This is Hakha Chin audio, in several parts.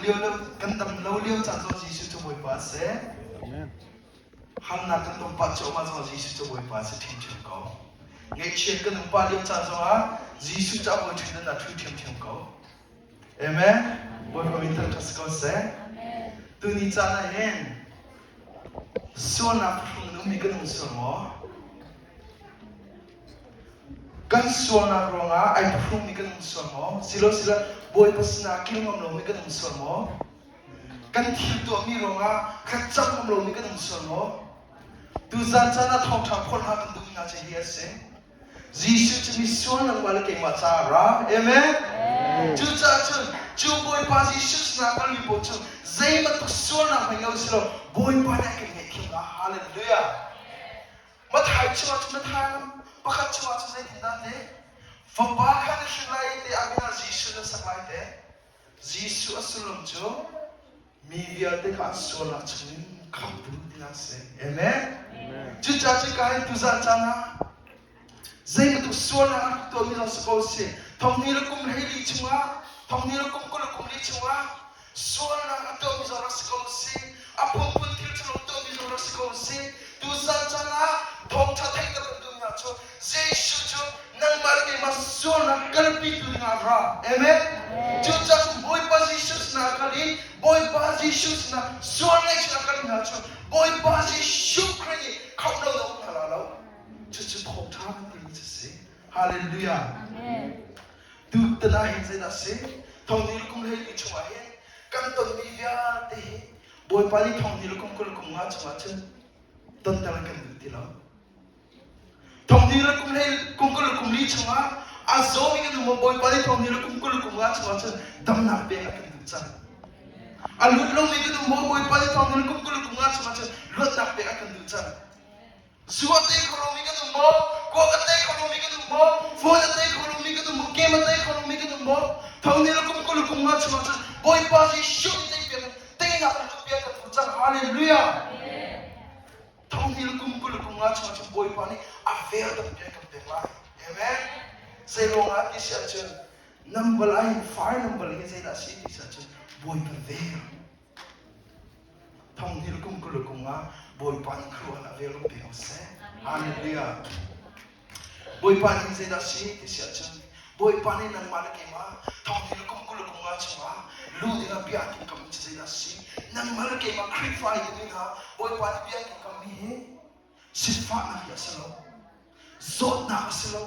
lio lo kan dam lo lio caan zong Jesuh cu Bawipa a si. Harnak kan ton pah cuahmah zong Jesuh cu Bawipa a si ṭhiamṭhiam ko. Ngaihchiat kan um pah lio caan zongah Jesuh cu a bawi ṭhutdan ah ṭhu ṭhiamṭhiam ko. Amen. Bawipa min thangṭhat si ko seh. Tuni caan ah hin sualnak phuhrung in ummi kan um sual maw? Kan sualnak ruangah ai phuhrungmi kan um sual maw? Silo silo Bawipa sinah kil ngam lomi kan um sual maw? Kan thil tuahmi ruangah thlacam ngam lomi kan um sual maw? Tuzan caan ah thawngṭha phorh hna kan duhmi hna cu hi a si. Jesuh cu misual nangmah le keimah caah ra. Amen. Cucaah cun cu Bawipa Jesuh sinah kalmi paoh cu zeibantuk sualnak hmanh ngei si lo Bawipa nih a kan ngaihthiam la. Hallelujah. Mathai chungah cun Mathai pakhat chungah cun zeitindah te fapa kha na hrin lai te a min ah Jesuh na sak lai te. Jesuh a sullam cu mi vialte kha an sualnak chungin khamhtu tinak a si. Amen. Cucaah cuka hin tuzan caan ah zei bantuk sualnak an rak tuahmi zong si ko si thonghnih le kum 14 chungah thonghnih le kum 20 le kum li chungah sualnak a tuahmi zong rak si ko si a phunphun thil ṭhalo tuahmi zong rak si ko si tuzan caan ah thawngṭha theihter kan duhmi hna cu Jesuh cu nangmah le keimah sualnak kalpitu dingah ra. Amen. Cucaah cun Bawipa Jesuh sinah kal i Bawipa Jesuh sinah sual ngaihchih kal hna cu Bawipa Jesuh Khrih nih khamh lo na um hna la lo. Cucu thawngṭha kan timi cu si. Hallelujah. Tu tan ah hin zeidah si? Thong ni le kum 12 chungah hin kan tonmi vialte hi Bawipa nih thong ni le kum 20 kum nga chungah cun tonter kan duh ti lo. Thong ni le kum hlei kum 20 le kum li chungah a zawmi kan um Bawipa nih thong ni le kum 20 le kum nga chungah cun damnak pek a kan duh cang. A lut lomi kan um Bawipa nih thong ni le kum 20 le kum nga chungah cun luatnak pek a kan duh cang. Zu a tei kho lomi kan um maw? Kuak a tei kho lomi kan um maw? Phone a tei kho lomi kan um maw? Game a tei kho lomi kan um maw? Thong ni le kum 20 le kum nga chungah cun Bawipa Jesuh nih tei piak teinak kan duh piak kan duh cang. Hallelujah. Thonghil kum 20 kum nga chungah cun Bawipa nih a vel tampi an kan pek lai. Amen. Zei ruangah ti si ahcun number ah hin fire number hi zeidah a si ti si ahcun Bawipa vel. Thonghil kum 20 kum nga Bawipa nih khuaruahnak a vel kan pek ko seh. Hallelujah. Bawipa nih zeidah a si ti si ahcun Bawipa nih nangmah le keimah thonghil kum 20 kum nga chungah lu dingah bia a timhkammi cu zeidah a si? Nangmah le keimah Khrihfa i timi hna Bawipa nih bia a timhkammi hi sifahnak hi a si lo, zawtnak a si lo,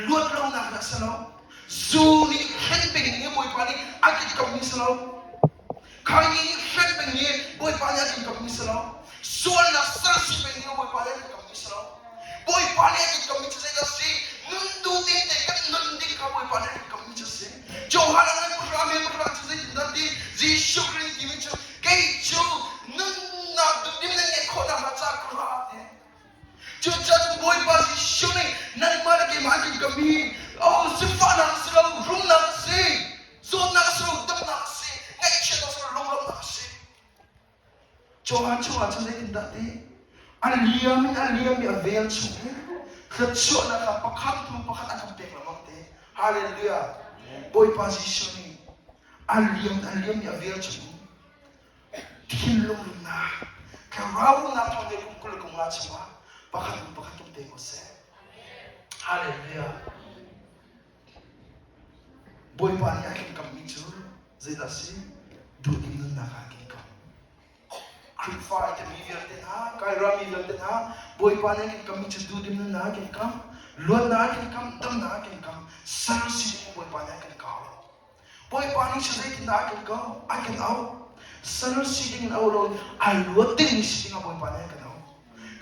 luat lonak hi a si lo, zu nih hren peng ning Bawipa nih a timhkammi si lo, khaini nih hren peng ning Bawipa nih a timhkammi si lo, sualnak sal si peng ning Bawipa nih a timhkammi si lo. Bawipa nih a kan kammi cu zeidah a si? Nun duhning te kan nun ding kha Bawipa nih a kan kammi cu a si. Johan a ngan pahra me pahra cu zeitindah ti? Jesuh Khrih nih timi cu kei cu nunnak duhdim nan ngeih khawh nakhnga ca ka ra ti. Cucaah cun Bawipa Jesuh nih nangmah le keimah an kan kammi oh sifahnak a si lo, rumnak a si, zawtnak a si lo, damnak a si, ngaihchiatnak a si lo, lunglawmhnak a si. Johan chungah cun zeitindah ti? A liam in a liam i a vel chung i thluachuahnak kha pakhat hnu pakhat a kan pek lengmang te. Hallelujah. Bawipa Jesuh nih a liam a liam i a vel chung thinlung rumnak, thlarau rumnak thawng te kum 20 kum nga chungah pakhat hnu pakhat kan pe ko seh. Hallelujah. Bawipa nih a kan kammi cu zeidah a si? Duhdim nunnak ah a kan kam. Khrihfa i timi vialte hna, kai rami vialte hna, Bawipa nih a kan kammi cu duhdim nunnak a kan kam, luatnak a kan kam, damnak a kan kam, sal si ding Bawipa nih a kan kau lo. Bawipa nih cu zeitindah a kan kau? A kan auh. Sal si ding in auh lo in ai luat dingmi si ding ah Bawipa nih a kan auh.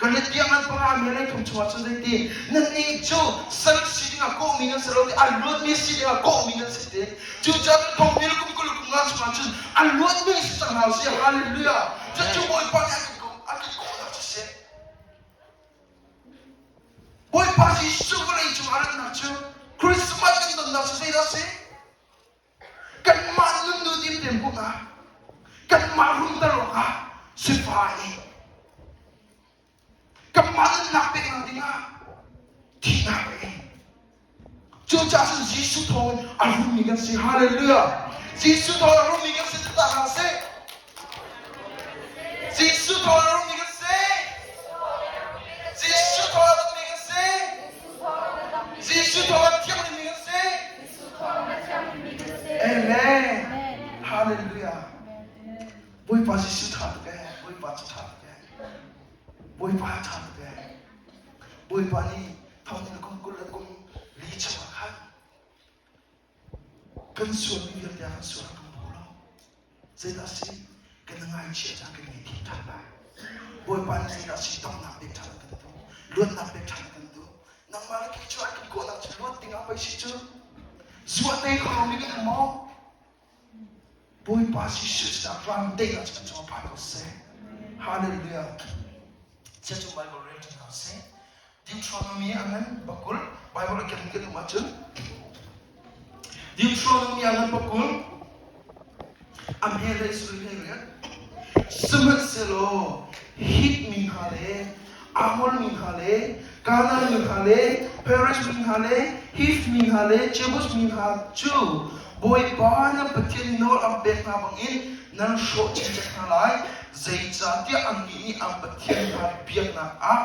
Galatiang an panga mi lei thum chungah cun zeiti nannih cu sal si dingah kawhmi nan si lo ti a luatmi si dingah kawhmi nan si ti cucaah thong mil kum 20 kum nga chungah cun a luatmi si cang hna usih hallelujah cucu Bawipa nih a kan a kan kawhnak cu si Bawipa Jesuh vawlei cung a ratnak cu Christmas kan donnak cu zeidah a si Kanmah nun duhdim te hmuh ah kanmah rumter awkah sifah i kanmah nunnak peknak dingah thihnak a ing. Cucaah cun Jesuh thawngin a rummi kan si. Hallelujah! Jesuh thawng a rummi kan si ta hna sih. Jesuh thawng a rummi kan si. Jesuh thawng a rummi kan si. Jesuh thawng a thianghlimmi kan si. Amen. Hallelujah. Bawipa Jesuh ṭha tuk ee. Bawipa cu ṭha tuk ee. Bawipa ṭha tuk ee. Bawipa nih thawnginn kum 20 le kum li chungah khan kan sualmi vialte ah kan sual kan bu lo. Zeidah si? Kan ngaichia cang kan ngei ṭhan lai. Bawipa nih zeidah si damnak pek ṭhan kan duh. Luatnak pek ṭhan kan duh. Nangmah le kei cu an kan kawhnak cu luat ding ah pei si cu. Zuah te kho lomi kan um maw? Bawipa Jesuh sinah ram deinak cu kan cungah phan ko seh. Hallelujah. Sia cu Bible rel ṭhan hna sih. Deuteronomy a ngan pakul Bible a ken kan um ahcun Deuteronomy a ngan pakul a hme le sui hlei riat sihmanhsehlaw Hit mi hna le Amor mi hna le Kanaan mi hna le Perez mi hna le Hif mi hna le Jebus mi hna cu Bawipa nan Pathian nawl an pek hna bangin nan hrawh chinchin hna lai zeicahtiah annih nih an Pathian hna biaknak ah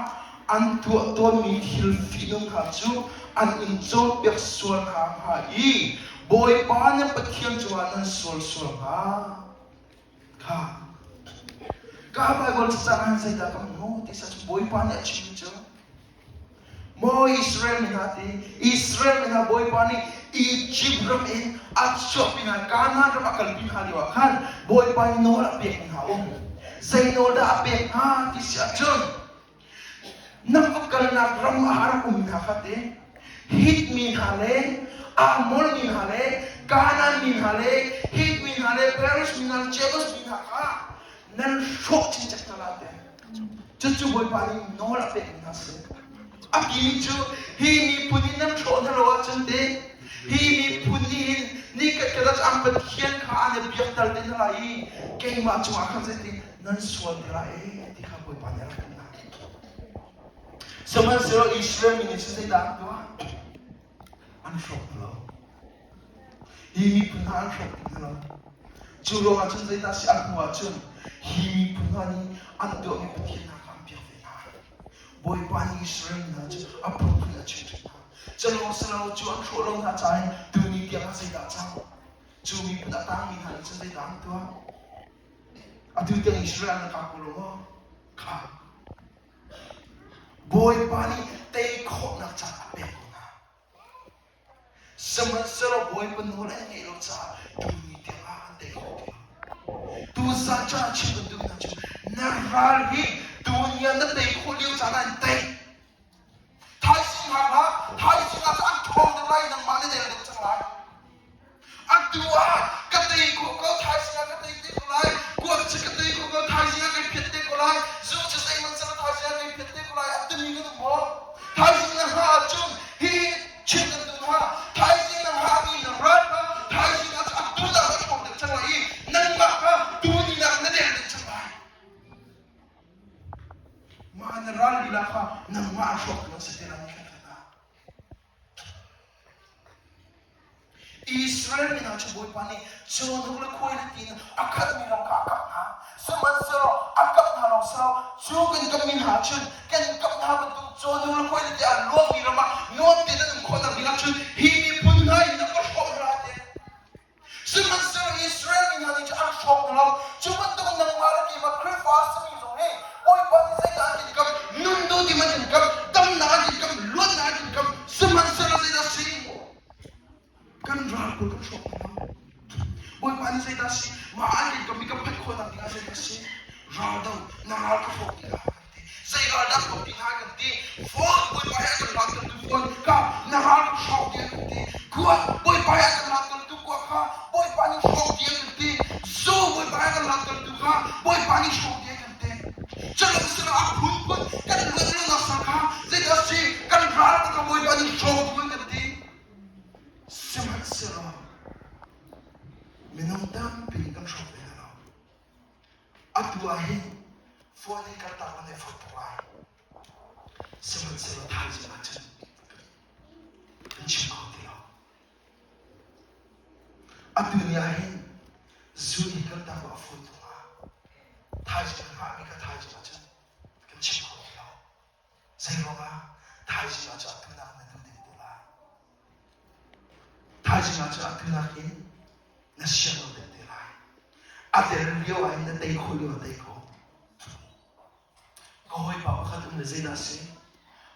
an tuah tawnmi thil fihnung hna cu an in cawnpiak sual hna hnga i Bawipa nan Pathian cungah nan sual sual hnga. Kha ka Bible cacang ah zeidah ka hmuh ti sa cu Bawipa nih a chimmi cu Maw Israel mi hna ti Israel mi hna Bawipa nih Egypt ram in a chuahpi hna Kanaan ram a kalpi hna lio ah khan Bawipa nih nawl a pek hna um. Zei nawl dah a pek hna ti si ahcun Na va kalnak ram ah a rak um hna kha te Hit mi hna le Amor mi hna le Kanaan mi hna le Hit mi hna le Peres mi hna le Jebus mi hna kha nan hrawh chinchin hna lai te. Cucu Bawipa nih nawl a pekmi hna si. A timi cu hi miphun hi nan hrawh hna lo ahcun te hi miphun nih hin ni khat khat ah an Pathian kha an i biakter te hna lai i keimah cungah khan zeitin nan sual te lai ee ti kha Bawipa nih a rak ti hna. Sihmanhsehlaw Israel mi nih cun zeidah an tuah? An hrawk hna lo. Hi miphun hna an hrawk hna lo. Cu ruangah cun zeidah si an hnu ahcun hi miphun hna nih an tuahmi Pathian hna kha an biak ve hna. Bawipa nih Israel mi hna cu a phunphun a chimh hna. Cu lawng si lo cu an hrawh lo hna caah hin tuni tiang ah zeidah a cang? Cu miphun a tangmi hna nih cun zeidah an tuah? Atu tiang Israel na kap ko lo maw? Kha. Bawipa nih tei khawhnak caan a pek ko hna. Sihmanhsehlaw Bawipa nawl an ngeih lo caah tuni tiang ah an tei kho ti lo. Tuzan caan chim kan duh hna cu na ral hi tuni ah na tei khawh lio caan ah an tei. Thaizing hna hlah, thaizing ah an ṭhawng deuh lai, nangmah na del deuh cang lai. Atu ah ka tei khawh ko, thaizing ah ka tei te ko lai. Kuak cu ka tei khawh ko, thaizing ah kai phiat te ko lai. Zu cu zeihmanh seh thaizing ah kai phiat te ko lai. A timi kan um maw? Thaizing na hngah ahcun hi chim kan duh hna. Thaizing na hngahmi na ral kha thaizing ah cu atu dah na ṭhawng deuh cang lai i nangmah kha tuni nak na del deuh cang lai. Mah na ral lila kha nangmah an hrawktu an si te lai kha kha Israel mi hna cu Bawipa nih cawhnuk le khuai le ti in a khatmi ram kha a kap hna. Sihmanhsehlaw a kap hna lawng si lo, cu kan kapmi hna cun kan kap hna bantuk cawhnuk le khuai le ti a luangmi ram ah nuam tein an um khawhnak dingah cun hi miphun hna hi na va hrawh hna lai te. Sihmanhsehlaw Israel mi hna nih cun an hrawk hna lo. Cu bantuk nangmah le keimah Khrihfa a simi zong hi Bawipa nih zeidah an kan kam? Nun duhdim an kan kam, damnak an kan kam, luatnak an kan kam. Sihmanhsehlaw zeidah a si? Kan ral pawl kan hrawk hna lo. Bawipa nih zeidah a si? Mah an kan kammi kan phanh khawhnak dingah zeidah a si? Ral do, na ral ka hrawk ti lai. Zei ral dah hrawk ti hna kan ti. Fawn Bawipa he a kan rat tu fawn ka na ral ka hrawk ti kan ti. Khua Bawipa he a kan rat tu kua kha Bawipa nih hrawk ti kan ti. Zu Bawipa he a kan rat tu kha Bawipa nih hrawk ti kan ti. Culong sila a phunphun kan luat lonak sang kha zeidah si kan ral ka Bawipa nih hrawk ti kan ti. Sihmanhsehlaw minung tampi kan hrawk ve lo. Atu ah hin phone hi kaltak na nei fawn tuk lai. Sihmanhsehlaw thaizing ahcun kan chim kho ti lo. Atu ni ah hin. Zu hi kan tak a fawi tuk hnga. Thaizing kan hngahmi kha thaizing ah cun kan chim kho ti lo. Zei ruangah thaizing ah cun atu nak na duh ding te lai. Thaizing ah cun atu nak in na siang lo deuh te lai. A tel lio ah hin na tei khawh lio ah tei ko. Ka hawipa pakhat um le zeidah a si?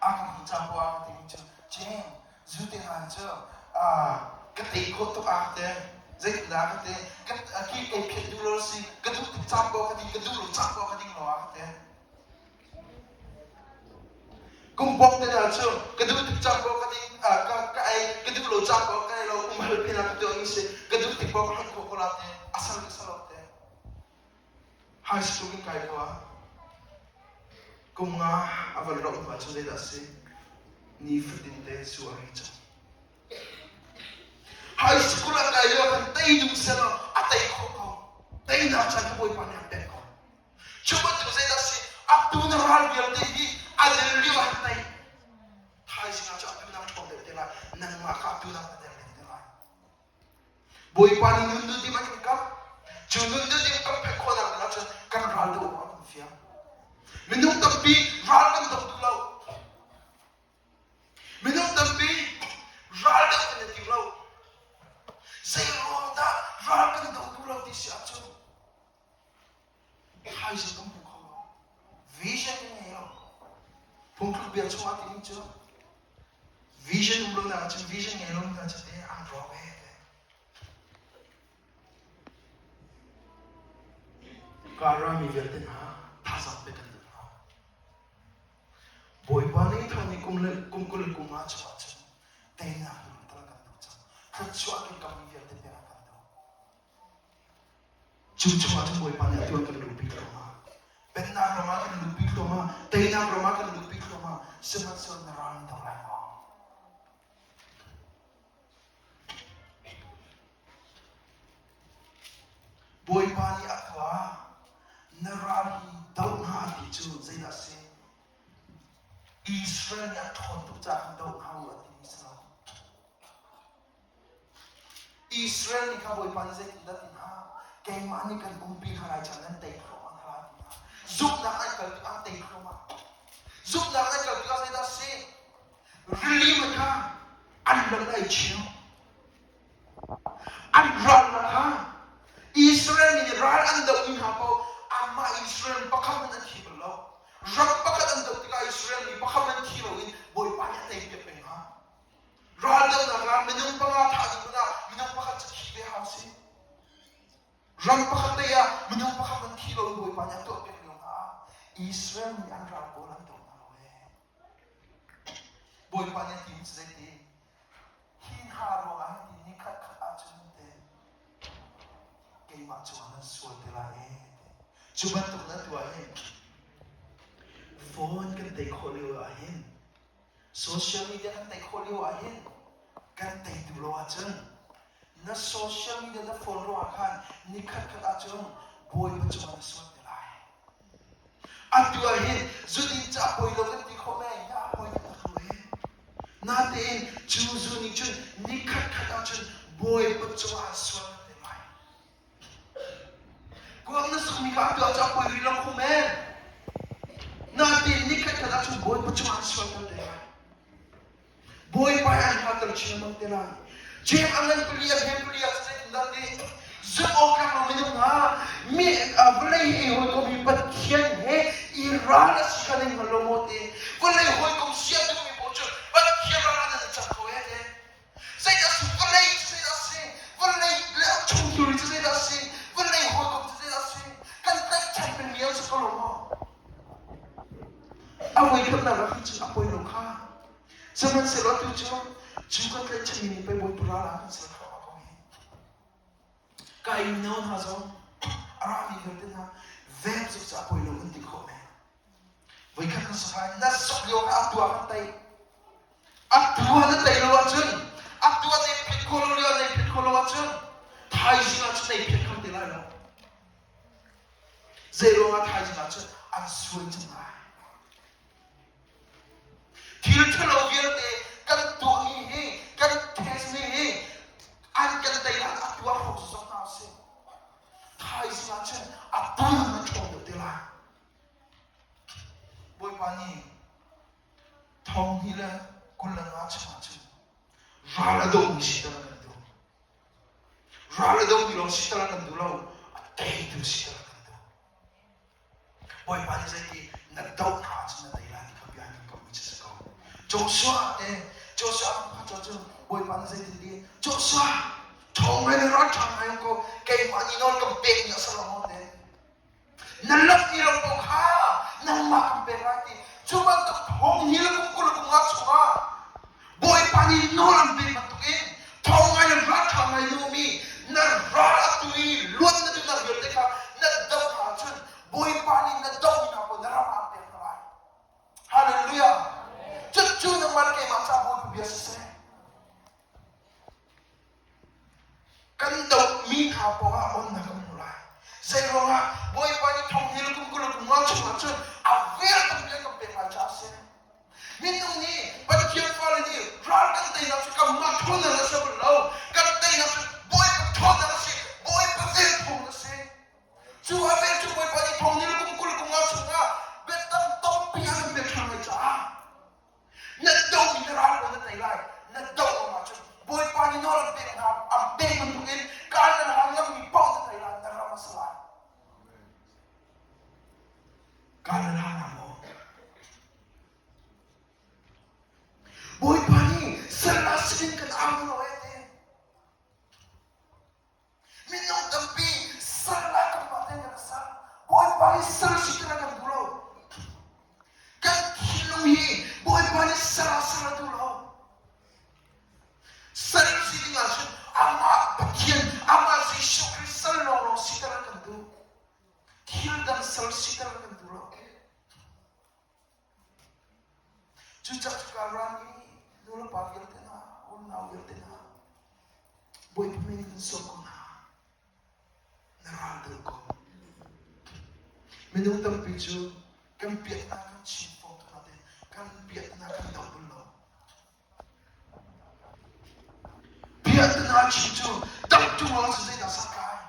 A ka hmuh cang ko a ka timi cu Jane, zu te hna cu ka tei khawh tuk a ka ti. Zeitindah a ka ti? Ka ki ei phiat duh lo si, ka duh tuk cang ko ka ti, ka duh lo cang ko ka ding lo a ka ti. Kum bawk te hna cu ka duh tuk cang ko ka ding ka ka ei ka duh lo cang ko ka ei lo um hal pin ah ka tuah mi si ka duh tik ko ka hlonh khawh ko la te asal ka sal lo te. High school in kai ko ah kum nga a van roh hnu ahcun zeidah a si? Nifatin te zu a ri cang. High school a kai lio khan tei ding selaw a tei khawh ko. Teinak caan kha Bawipa nih a pek ko. Cu bantuk zeidah a si? Atu na ral vialte hi a lil lio ah tei. Thaizing ah cu atu nak ṭhawng deuh te lai. Nangmah kha atu nak na der deuh te lai. Bawipa nih nun duhdim an kan kamh. Cu nun duhdim kan phek khawhnak ding ahcun kan ral doh awk a kan fiang. Minung tampi ral kan do duh lo. Minung tampi ral doh kan i tim lo. Zei ruang dah ral kan do duh lo ti si ahcun thaizing kan hmu kho lo. Vision kan ngei lo. Phungthluk bia chungah timi cu vision um lo nak ahcun vision ngei lo hna cu te an rawk ee. Ka rami vialte hna thazaang pe kan duh hna. Bawipa nih thawng i kum le kum 20 le kum nga chungah cun teinak ding tal kan duh cang. Thluachuah kan kammi vialte pek ah kan duh. Cu chungah cun Bawipa nih atu an kan luhpi thluahmah. Pennak ram ah kan luhpi thluahmah. Teinak ram ah kan luhpi thluahmah. Sihmanhsehlaw na ral an do lai maw? Bawipa nih a tuah. Na ral hi doh hna a ti cu zeidah a si? Israel nih a ṭhawn tuk caah khan doh hna u a timi si lo. Israel nih kha Bawipa nih zeitindah ti hna? Keimah nih kan umpi hna lai caah nan tei thluahmah hna lai ti hna. Zumhnak an kal tikah an tei thluahmah. Zumhnak an kal tikah zeidah a si? Rili man kha an lam ai cheu. An ral kha Israel mi nih ral an dohmi hna paoh amah Israel pakhat hmanh an thi bal lo. Ram pakhat an doh tikah Israel mi pakhat hmanh thi loin Bawipa nih a tei piak peng hna. Raldohnak ah minung panga thah ding hmanh ah minung pakhat cu thi ve hau si. Ram pakhat te ah minung pakhat hmanh thi loin Bawipa nih a tuah piak lio hna ah Israel mi an ral pawl an doh hna lo ee. Bawipa nih a ti mi cu zeiti? Hi hna ruangah hin ti ni khat khat ahcun te keimah cungah nan sual te lai ee. Cu bantuk nan tuah hin phone kan tei khawh lio ah hin Social media kan tei khawh lio ah hin kan tei duh lo ahcun na social media na phone ruangah khan ni khat khat ahcun Bawipa cungah na sual te lai. Atu ah hin zudin cu a poi lo kan ti khawh men, na a poi taktak lo he. Natein cu zu nih cun ni khat khat ahcun Bawipa cungah an sual te lai. Kuang na sukmi kha atu ah cu a poi rih lo kho men. Natein nikhat khat ah cun Bawipa cungah an sualter te lai. Bawipa an hngalter chin lengmang te lai. Jeim a ngan pali a hme pali ah zeitindah ti zumh awk tlak lo minung hna mi vawlei he hawikom hi Pathian he i ral a si kha nan hngal lo maw ti vawlei hawikom si a duhmi paoh cu Pathian ral ah nan cang ko ee ti Zeidah a si? Vawlei cu zeidah a si? Vawlei le a chungturi cu zeidah a si? Vawlei hawikom cu zeidah a si? Kan tlaihchan pengmi an si ko lo maw? A voikhatnak ah khan cun a poi lo kha. Sihmanhsehlaw atu cu cu kan tlaihchanmi nih pei Bawipa ral ah kan ser thluahmah ko hi. Ka mino hna zong a rami vialte hna vek zuk cu a poi lo kan ti khawh men. Voikhat na sok lai, na sok lio kha a tuah kan tei. A tuah na tei lo ahcun, a tuah nei phit khawh lo lio nei phit khawh lo ahcun, thaizing ah cun nei phit kho te lai lo. Zei ruangah thaizing ah cun an sual cang lai. Thil ṭhalo vialte kan tuahmi hi, kan testmi hi, an kan tei lai a tuah hrawk zong hna usih. ahcun a tuan na ṭhawng deuh te lai. Bawipa nih thong hnih le 25 chungah cun ral a domi siter a kan duh. Ral a domi lawng siter a kan duh lo, a teitu siter a kan duh. Bawipa nih zeiti na doh hna ahcun na tei lai ti kha bia an kammi cu si ko. Joshua te Joshua kha cu Bawipa nih zeitin ti Joshua ṭhawng ngai le ralṭha ngai ko keimah nih nawl kan pekmi a si lo maw te na lammi ram ko kha nangmah kan pek lai ti cu bantuk thong hi le kum 20 le kum nga chungah Bawipa nih nawl an pek bantukin thong ngai le ralṭha ngai numi na ral a tu i luat na duhnak vialte kha na doh hna ahcun Bawipa nih na dohmi hna pawl na ram ah an pek hna lai. Hallelujah! Cucu nangmah le keimah caah Bawipa bia siseh. Kan dohmi hna poah onnak kan hmu lai. Zeiruangah Bawipa nih thong hi le kum 20 le kum nga chungah cun a vel tampi an kan pek lai caah a si. Minung nih Pathian fale nih ral kan teinak cu kanmah ṭhawnnak a si bal lo. Kan teinak cu Bawipa ṭhawnnak a si, Bawipa vel phung a si. Cu a vel cu Bawipa nih thong ni le kum 20 le kum nga chungah biatam tampi a kan pek ṭhan lai caah Na domi na ral na tei lai. Na do ahcun Bawipa nih nawl an pek hna an pek bantukin kaan na hal ngammi paoh na tei lai, na ram a si lai. Kaan na hal hna maw? Bawipa nih sal ah sin kan au lo eh te. Minung tampi sal ah kan mah tein kan sal. Bawipa nih sal si kan kan duh lo. Kan thinlung hi Bawipa nih sal ah sal a duh lo. Sal si ding ahcun amah Pathian, amah Jesuh Khrist sal lawnglawng siter an kan duh. Thil dang sal siter an kan duh lo. Cucaah cuka ram i nulepa vialte hna, unau vialte hna, Bawipa min in sawm ko hna. Na ral deuh ko. Minung tampi cu kan piatnak kan chim fawn tuk nain kan piatnak kan doh bal lo. Piatnak chim cu dohtu lawng cu zeidah santlai?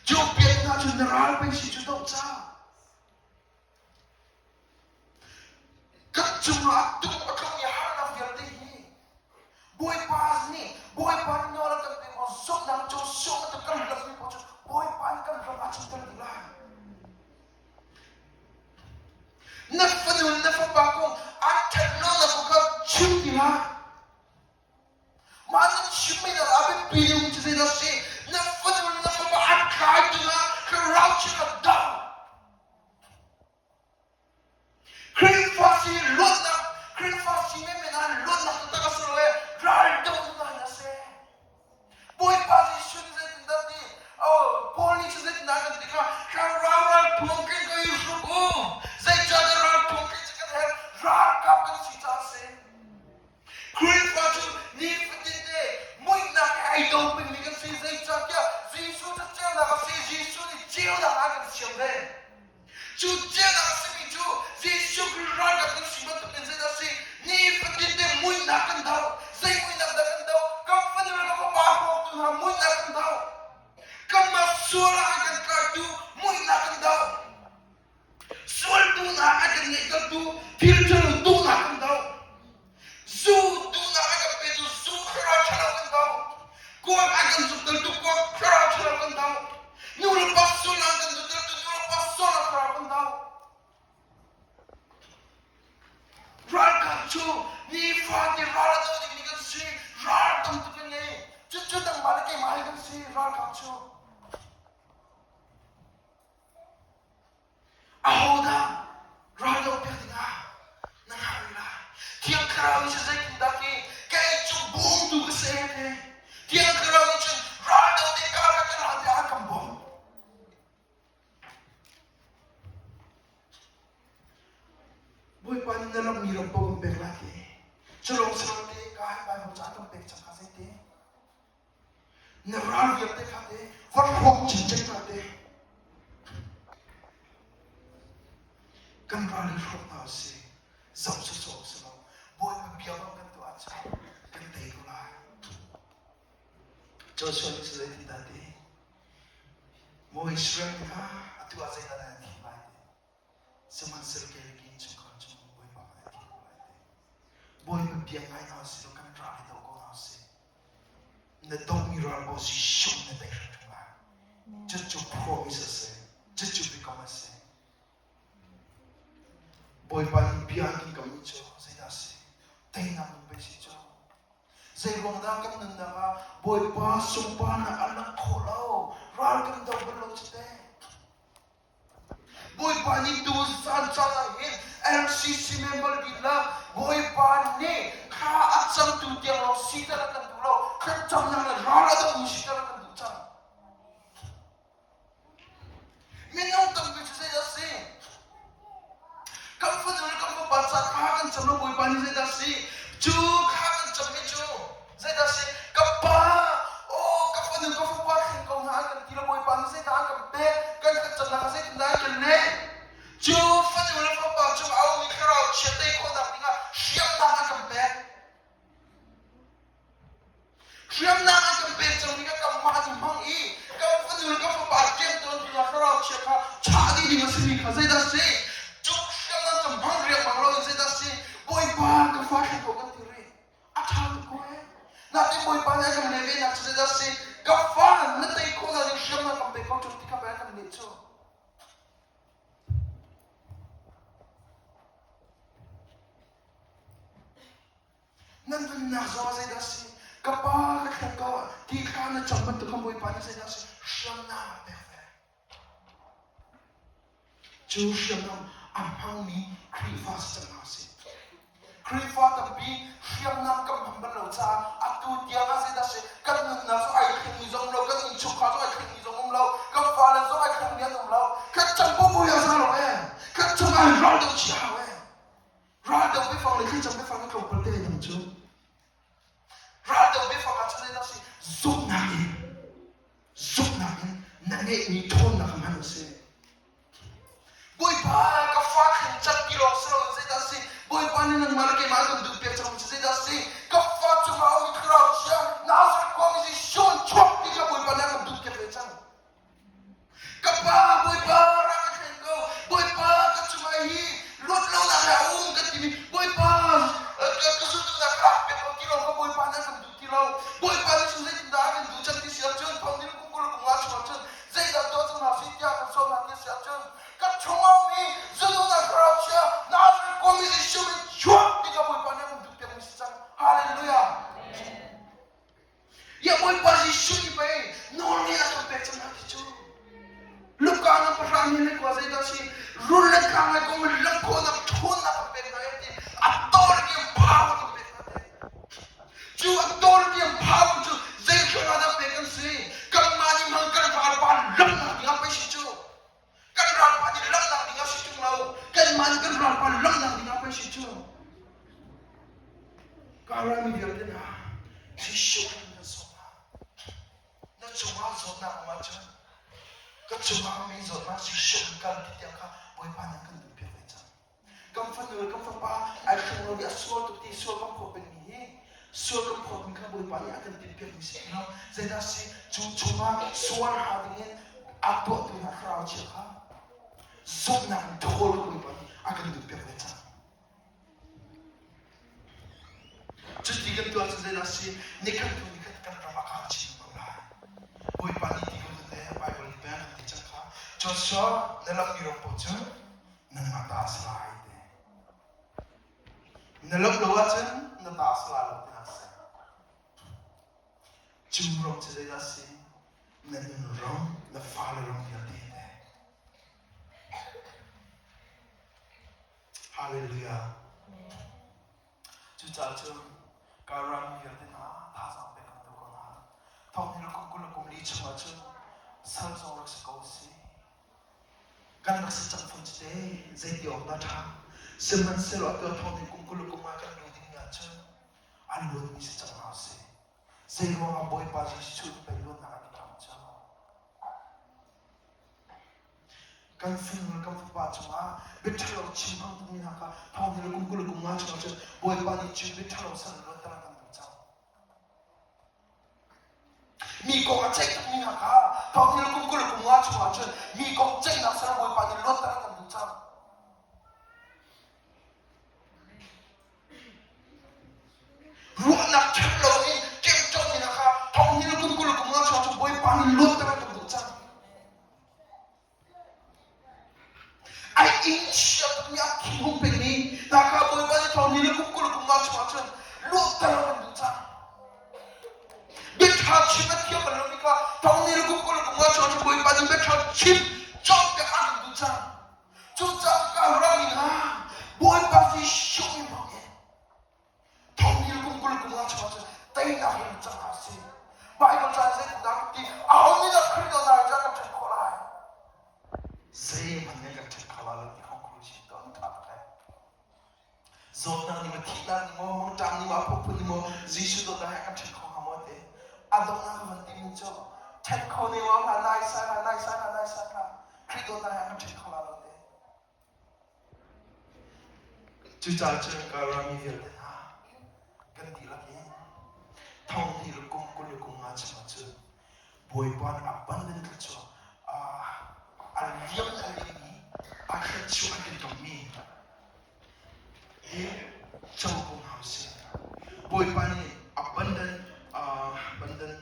Cu piatnak cu na ral pei si cu doh ca. Kan cungah tuk a tlung i harnak vialte hi Bawipa nih Bawipa nih nawl a kan pek maw zumhnak cu sung a kan lammi paoh cu Bawipa nih kan ram ah chimter dih lai. Na fanu na fapa kong an ṭhat lonak kong kha chim ti hlah. Mah na chimmi na a biapi deuhmi cu zeidah a si? Na fanu na fapa an tlai tikah thlarau chiat a dang. Khrihfa si luatnak, Khrihfa si menmen ah luatnak taktak a si lo e, raldohnak in a si. Bawipa Jesuh nih zeitindah ti? Oh, Paul nih cu zeitindah kan ti kha thlarau ralphuang king ka i hruk u. Zeicahtiah ralphuang king cu kan herh, ralkap kan si caah a si. Khrihfa cu nifatin te muihnak he ai do pengmi kan si. Zeicahtiah Jesuh cu ceunak a si. Jesuh nih ceunak ah kan siam ve. Cu ceunak a simi cu Jesuh Khrih ralkap kan si bantukin zeidah a si? Nifatin te muihnak kan do. Zei muihnak dah kan do? Kan fanu le kan fapa hrawktu hna muihnak kan do. Kanmah sual ah a kan tlaitu muihnak kan do. Sual duhnak a kan ngeihtertu thil ṭhalo duhnak kan doh. Zu duhnak a kan petu zu thlarau ṭhalo kan doh. Kuak a kan zuktertu kuak thlarau ṭhalo kan doh. Nu le pa sualnak a kan zuktertu nu le pa sualnak thlarau kan doh. Ralkap cu nifate ral a do dingmi kan si. Ral tam tuk kan ngei. Cucu nangmah le keimah hi kan si ralkap cu. Ahodah raldohpiak dingah na ngah rih lai? Thiang Thlarau nih cun zeitindah ti kei cu bawmtu ka si a ti. Thiang Thlarau nih cun raldoh ding ka rak ka ra tiah a kan bawmh. Bawipa nih na rammi ram paoh kan pek lai ti. Cu lawng si lo te ka hi Baibal ca kan pek cang kha zeiti? Na ral vialte kha te va hrawk cincin hna te. Kan ral hi hrawk hna usih. Zoh sawsawh si lo. Bawipa bia bang kan tuah ahcun kan tei ko lai. Joshua nih zeitindah ti? Maw Israel mi hna, atu ah zeidah nan thim lai ti? Sihmanhsehlaw kei le ka innchungkhar cu Bawipa kan i thim ko lai ti. Bawipa bia ngai hna usih law kan ral hi do ko hna usih. Na dohmi ral paoh Jesuh na tei hrimhrim lai. Cucu promise a si. Cucu biakam a si. Bawipa nih bia an kan kammi cu zeidah a si? Teinak nun pei si cu. Zeiruang dah kan nunnak ah Bawipa sunparnak a lang khawh lo? Ral kan do bal lo cu teh. Bawipa nih tu zan caan ah hin LCC member dihlak Bawipa nih thla a camtu tiang lawng siter a kan duh lo. Thlacamnak le ral a domi siter a kan duh cang. Minung tampi cu zeidah a si? Kan fanu le kan fapa ca thla kan cam lo Bawipa nih zeidah a si? Cu thla kan cammi cu zeidah a si? Ka pa, aw ka fanu ka fapa thleng ko hna an kan ti lo Bawipa nih zeidah a kan pek? Kan thlacamnak ah zeitindah an kan leh? Cu fanu le fapa cung a ummi thlarau chia tei khawhnak dingah hriamnam a kan pek. Hriamnam an kan pek cangmi kha kanmah nih hmang i kan fanu le kan fapa ṭemtawn hna thlarau chia kha thah dih ding a simi kha zeidah a si? Cu hriamnam cu hmang riangmang loin zeidah a si? Bawipa ka fa hre ko kan ti rih. A ṭha tuk ko ee. Natin Bawipa nih a kan leh venak cu zeidah a si? Ka fa na tei khawh ding hriamnam kan pek ko ṭung ti kha pei a kan leh cu. Nan nunnak zong ah zeidah a si? Ka pa ka thleng ko ti thla na cam bantuk khan Bawipa nih zeidah a si? Hriamnam a pek ve. Cu hriamnam a hmangmi Khrihfa si cang hna usih. Khrihfa tampi hriamnam kan hman bal lo caah atu tiang ah zeidah a si? Kan nunnak cu ai thlengmi zong um lo, kan innchungkhar zong ai thlengmi zong um lo, kan fale zong ai thlengmi an um lo. Kan cam pumpui a za lo ee. Kan cung ah ral deuh chia hau ee. Raldoh biafang le thlacam biafang a tlawmpal te dang cu raldoh biafang ah cun zeidah si zumhnak in zumhnak in na ngeihmi ṭhawnnak kha hman a si. Bawipa ka fa thleng cat ti lawng si loin zeidah si Bawipa nih nangmah le keimah kan duh piak cang cu zeidah si ka fa cungah a um thlarau chia Nazareth khuami Jesuh in chuak ti kha Bawipa nih a kan duh piak ve cang. Ka pa Bawipa rak ka thleng ko. Bawipa ka cungah hi luat lonak he a um kan timi Bawipa ka zulhnak rak pek ko ti lo ka Bawipa nih a kan duh ti lo. Bawipa nih cun zeitindah a kan duh cang ti si ahcun thong ni kum kul kum nga chung ahcun zeidah tuah cang hna sih tiah kan sawm hna ti si ahcun ka chungah mi zulhnak thlarau chia Nazareth khuami Jesuh in chuak ti ka Bawipa nih a kan duh piakmi si cang. Hallelujah. Ya Bawipa Jesuh nih pei nawlngeih a kan pek cang hna ti cu. Luka na pahra ni le kua zeidah si rul le tlang le kong lam khawhnak ṭhawnnak a pek hna ti authority and power kan pek hna ti. Cu authority and power cu zei hrang ah dah pek kan si? Kanmah nih hmang kan ralpa lamnak ding ah pei si cu. Kan ralpa nih lamnak ding ah si ṭung lo. Kanmah nih kan ralpa lamnak ding ah pei si cu. Ka mi vialte hna, Jesuh in na zawt hna. Na cungah zawtnak um ahcun ka cungah mi zawtnak Jesuh in kal ti tiang kha Bawipa nih kan duh piak ve cang. Kan fanu le kan fapa ai thleng lo i a sual tuk ti sual kan phawt pengmi hi sual kan phawtmi kha Bawipa nih a kan tinh piakmi si lo. Zeidah si cu chungah sual ha dingin a tuahtu hna thlarau chia kha zumhnak in thawl kha Bawipa nih a kan duh piak ve cang. Cuti kan tuah cu zeidah a si? Nikhat hnu nikhat kan ram a kang chin ko lai. Bawipa nih ti ko te Baibal nih peng kan ti cang kha. Joshua na lammi ram paoh cu nangmah ta a si lai ti. Na lamh lo ahcun na ta a si lai lo ti hna seh. Cu ram cu zeidah a si? Na nun ram, na fale ram vialte te. Hallelujah. Cucaah cun ka ram vialte hna thazaang pek kan duh ko hna. Thawng ni le kum 20 le kum li chungah cun sal zong rak si ko si. Kan rak si cang fawn cu te zeiti awk dah ṭha. Sihmanhsehlaw atu ah thawng ni kum 20 le kum ah kan lu ding ahcun an luatmi si cang hna usih. Zeiruangah Bawipa Jesuh nih pei luatnak a kan hram cu? Kan fanu le kan fapa cungah biaṭhalo chim hmang timi hna kha thawng le kum 20 le kum nga chungah cun Bawipa nih cu biaṭhalo san luatter a kan duh cang. Mi kong a ceih tukmi hna kha thawng le kum 20 le kum nga chungah. chungah cun mi kong ceihnak sal Bawipa nih luatter an kan duh cang. Ruahnak ṭhat lo in ṭemṭawmi hna kha thong hi kum 20 kum nga chung cu Bawipa nih luatter an kan duh cang. Ai inn chia tukmi a thinhung pengmi hna kha Bawipa nih thong ni le kum 20 kum nga chungah cun luatter an kan duh cang. Biaṭha chim a thiam bal lomi kha thong ni le kum 20 kum nga chungah cun Bawipa nih biaṭha chim cawnpiak an kan duh cang. Cucaah ka rami hna Bawipa Jesuh min thawngin thonghil kum 20 kum nga chungah cun teinak hi cang hna sih. Baibal ca zeitindah ti aho nih dah Khrih dawtnak in kan ṭhen khawh lai? Zeihmanh nih kan ṭhen kho lai lo ti conclusion tuah an ṭha tuk ee. Zawtnak nih maw thihnak nih maw mangṭam nih maw a phunphun nih maw Jesuh dawtnak he kan ṭhen kho hnga maw ti. A donghnak van timi cu ṭhen kho ne maw hna nai sai hna nai sai hna nai sai hna Khrih dawtnak he kan ṭhen kho lai lo ti. Cucaah cun ka rami vialte hna kan dihlak in thong hnih le kum 20 le kum nga chungah cun Bawipa nih abundant thluachuah a liam a liammi a thluachuah an kan kammi hi co ko hna usih. Bawipa nih abundant abundant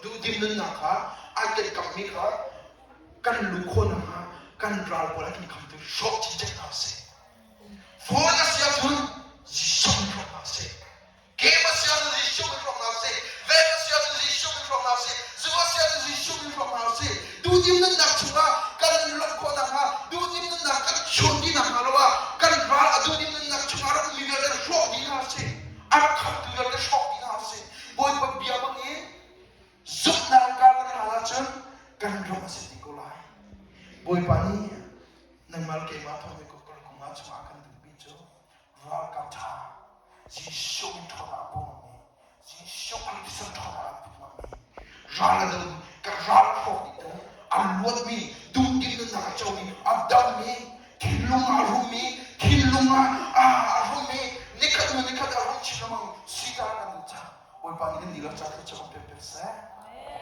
duhdim nunnak kha ai kan kammi kha kan lu khawh nakhnga kan ral pawl an kan khamtu hrawk cincin hna usih. Phone a si ahcun Jesuh min hrawk hna usih. Game a si ahcun Jesuh min hrawk hna usih. Vape a si ahcun Jesuh min hrawk hna usih. Zu a si ahcun Jesuh min hrawk hna usih. Duhdim nunnak chungah kan lawmh khawh nakhnga duhdim nunnak kan chuah ti nakhnga lo ah kan ral a duhdim nunnak chungah rak ummi vialte hrawk dih hna usih. A rak khamtu vialte hrawk dih hna usih. Bawipa bia bangin zumhnak kar kan hal ahcun kan ram a si ti ko lai. Bawipa nih nangmah le keimah thawng in kong ah chungah kan duhmi cu ralkap ṭha Jesuh min ṭhawnnak a pawngmi Jesuh Khrih thisen ṭhawnnak an pawngmi ral a do ka ral hrawk dihtu a luatmi duhdim nunnak a comi a dammi thinlung ah a rummi thinlung ah a rummi nikhat hnu nikhat a rum chin lengmang siter kan duh cang Bawipa nih kan dihlak ca thluachuah kan pek pek seh.